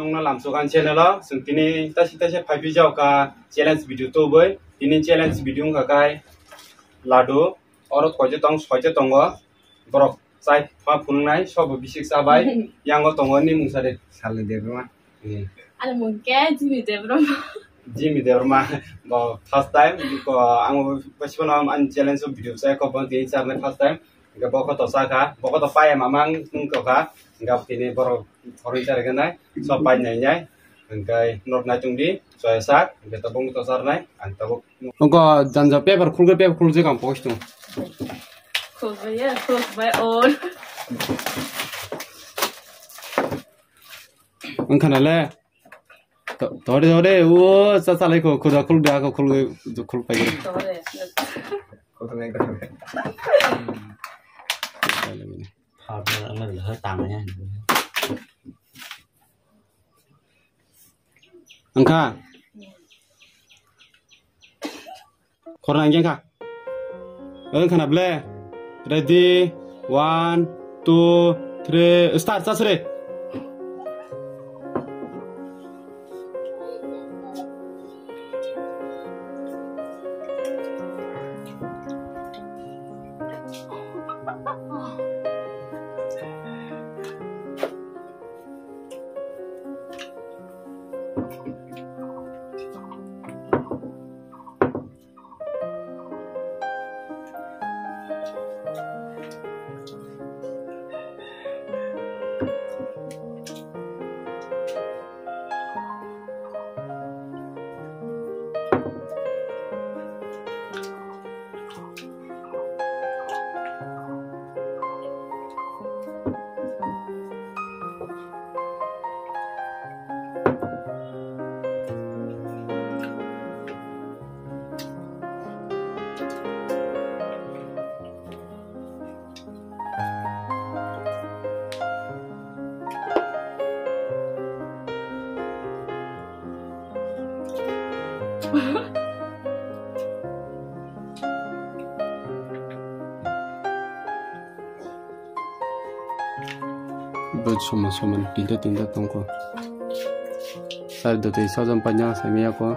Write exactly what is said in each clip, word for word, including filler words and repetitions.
Ang no lamsok ang channel o, chwng tini taisi taisi phai phi jao ka challenge video tubui. Tini challenge video wngkha kai ladu. Oro koito tong, soito tongo. Borok chai pha phunuknai, sobo bisik chabai. Yango tongo ni mungsa de. Salni Debbarma. Hmm. Ani mung khe Jimmy Debbarma. Jimmy Debbarma. Bo first time, ko ang bo sibano ani challenge o video chai ko bon tini charnai first time. Hingke bo koto chakha, bo koto paya mamang wngkha. Hingke tini borok phoroi chariknai, so pai nai nai. Hingke norok nai tongdi, soya sak, hingke tabuk to charnai, ang tabuk. Ongko janja paper khulke paper khulje kam post. Khulbaye, khulbai on. Wngkha na le? To-, tore, tore, o, cha, chalai kho, khuda khulda kho, khulgwi, khulpai. Tore. Wngkha. Khorna hingke wngkha. Wngkha na ble? Ready, one, two, three, start, chasre. Bo soman soman tinta tinta tongkho. Sar dotwi sajam panya samya ko.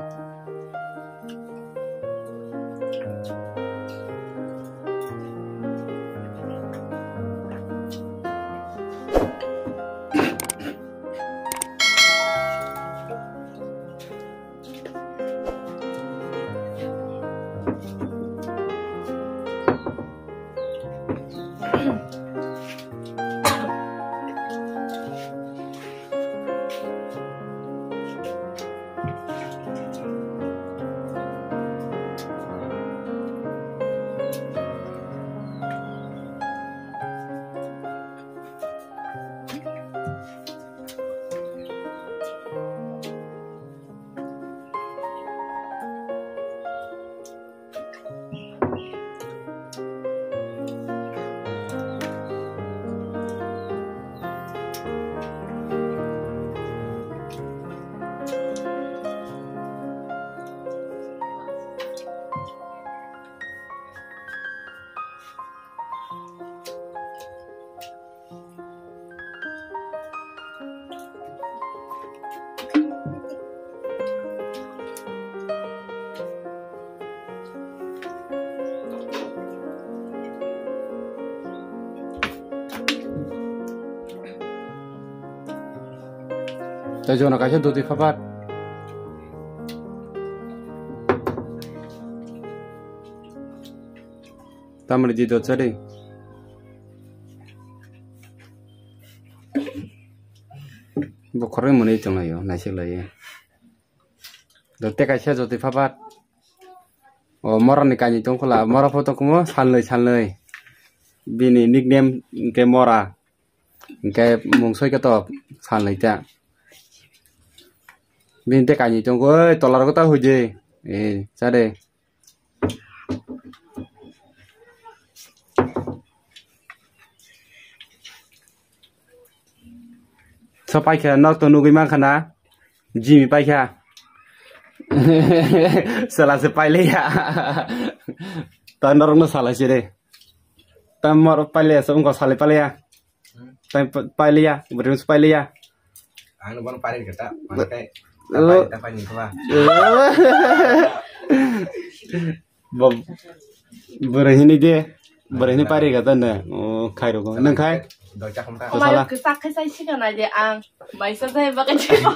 Tei jono kaisa doti phapat. Tamoni di dot sari. Bokhoroi mwnwi tonglaio, naisik laiyo. Dot tei kaisa jotoi phapat. O morani kainwi tongkhola, mora photo kumo salnwi salnwi. Bini nickname hwnkhe Mora. Hwnkhe mung soi khe to salnwi ta. Bini tei kainwi tongkho, oi tola rogo ta huidi. Eh, chade. So paikha, norok to nugwi mankha na? Jimmy paikha. Sala se pailiya. Ta norok no sala se re. Ta mor pailiya, so wngkha sala pailiya. Ta pailiya, bwrwi pailiya. Ang no bono pari kata. Mangkai. Tapai tapai ni koma. Bo bwrwi hini de. Bwrwi hini pari kata ne. O khai ro. Nang khai. Doi chakam ta. Sala. Mai kisa khai sai sika na de ang. Mai sa sai bakai chakam.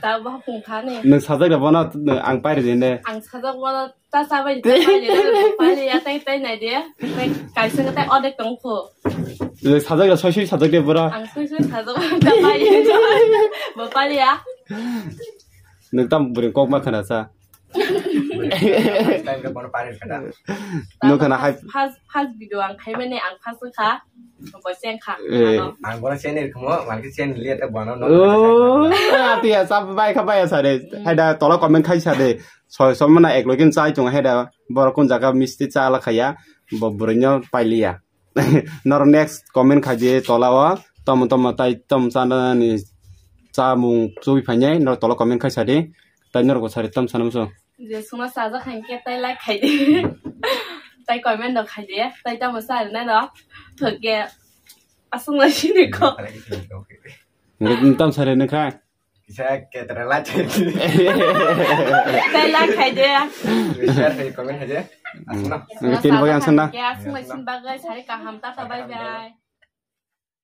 Ta ba kung kha ne. Nang sajak da bono ang pari de ne. Ang sajak bono. Ta sabai ta pali ta pali ya tai tai nai de. Tai kaisa ka tai odek tong kho. Le sajak le soi soi sajak de bora. Ang soi soi sajak ta pali. Bo pali ya. Nwng tam bwrwi kok ma khana sa. Time ka bono pari khana. No khana hai. First first video ang khai mane ang first kha. Bo seng kha. Eh. Ang bono seni khmo, ang ke seni liya ta bono no. Oh, ati ya sab bai kha bai sa de. Hai da tola comment khai sa de. Soi som mana ek login chai chung hai da. Borok kun jaga misti cha la khaya, bo bwrwino pailiya. Norok next comment khai di tola o, tom tom tai tom chana ni chamung chui phainai, norok tola comment khai sadi, tai norok bo sari tom sanam so. Je suma sajak hai ke tai like khai di. Tai comment no khai di, tai tamo sari nai no. Thoke asung la sini ko. Tam sari ne khai. Kisa ketra la chai. Tai like khai de. Share khai comment khai de. Asna. Nang tin bagwi ang sana. Ya, sung lai sin bagwi sari kaham ta ta bye bye.